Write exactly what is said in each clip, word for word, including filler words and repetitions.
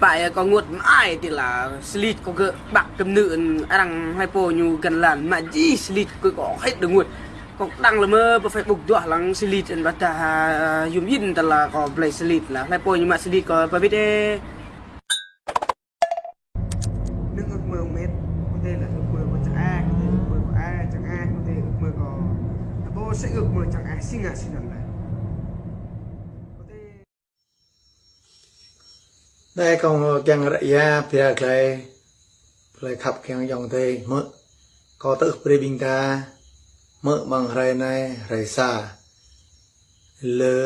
Pă ia kâo ngot mă ai tih la slit kâo gơ̆ ƀă kơmnư̆ arăng hlơi pô ñu găn lan mă jih slit kâo kâo hĭt đơ ngot. Kâo đăng lơ mơ̆ pơ Facebook duah lăng slit ƀơdah yum yin tơl kâo blơi slit la hlơi pô ñu mă slit kâo pơbit ê. Nưng ưk mơ met, kâo tê la ưk mơ kâo čang ah, kâo tê ưk mơ kâo ah, čang ah, kâo tê ưk mơ kâo. Tơpă sĭ ưk mơ čang ah, sĭ ngă sĭ năn la. Kâo tê. Anai kâo kiăng ră ia pia glai, glai khăp kiăng yŏng tê mơ̆. Kâo tơ̆ brơi ƀing ta mơ̆ mơ̆ng hrơi anai hrơi sa. Lơ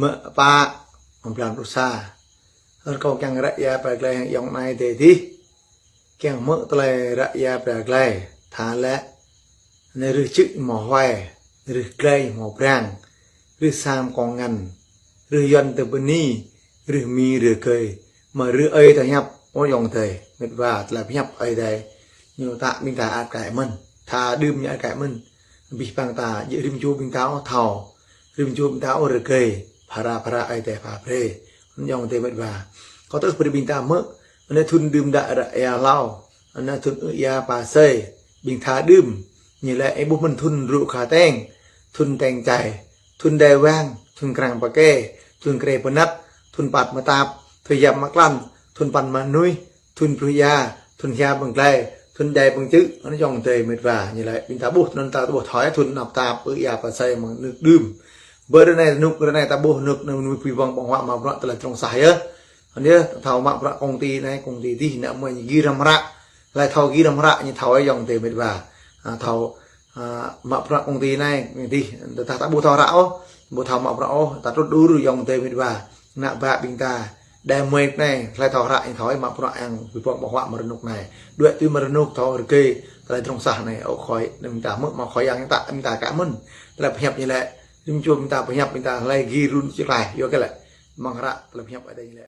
mơ̆ pă mơ̆ng blan pluh sa. Hơr kâo kiăng ră ia pia glai yŏng anai tê dih. Kiăng mơ̆ tơlơi ră ia pia glai, tha lĕ, anai rưh čư̆ mơ̆ huai, rưh glai mơ̆ brang, rưh sam kông ngăn, rưh yuăn tơ bơni, rưh mi rưh gơi, mă rưh ơi tơ hiăp, ơ yŏng tê, met wa, tơlơi hiăp ơi tê, ñu ta ƀing ta ăt kai mơ̆n, tha đưm ñu ăt kai mơ̆n, bih bang ta, jĕ rĭm čô ƀing ta ôh thâo, rĭm čô ƀing ta ôh rơgơi, phara phara ơi tê pha brơi, yŏng tê met wa. Kâo tơ̆ brơi ƀing ta mơ̆, anai thun đưm đă ră ia hlâo, anai thun ư̆ ia pă sơi, ƀing tha đưm, ñu lĕ ih ƀuh mơ̆n thun rŭ kha teng, thun teng čai, thun đai wang, thun krang pơkê, thun krê pơnăp, thun păt mơtap, thun yap mă klăn, thun păn mă nuih, thun pluh ia, thun hia ƀơ̆ng glai, thun đai ƀơ̆ng čư̆, anai yŏng tê met wa, ñu lĕ ƀing ta ƀuh, thun ta ƀuh thoi, thun năp tap, ư̆ ia pă sơi mơ̆ng nưk đưm. Bơ ră anai, nŭk ră anai ta ƀuh, nŭk, nŭk, nŭk, pui bong, bong huă, mă bruă, tơlơi trong sah yơh. Anai, thâo mă bruă công ty anai, công ty dih, nă mơ̆ ñu gir răm ră. Lai thâo gir răm ră, ñu thâo yŏng tê met wa. A, thâo, a, mă bruă công ty anai, dih, ta, ta ƀu thâo ră ôh, ƀu thâo mă bruă ôh, ta trŭt đur yŏng tê met wa. Nă ƀă ƀing ta, đai mơi anai, lai thâo ră, ñu thâo mă bruă yang pui bong, bong huă, mă rơnŭk anai. Đuaĭ tui mă rơnŭk thâo rơgơi, tơlơi trong sah anai, ôh khoi, ƀing ta mơ̆, mă khoi yang ta, ƀing ta kă mơ̆n. Tơlơi pơhiăp ñu lĕ, rĭm čô ƀing ta pơhiăp ƀing ta hlơi gir run čih lai, yua kơ lĕ. Mơ̆ng hră tơlơi pơhiăp ơi tê ñu lĕ.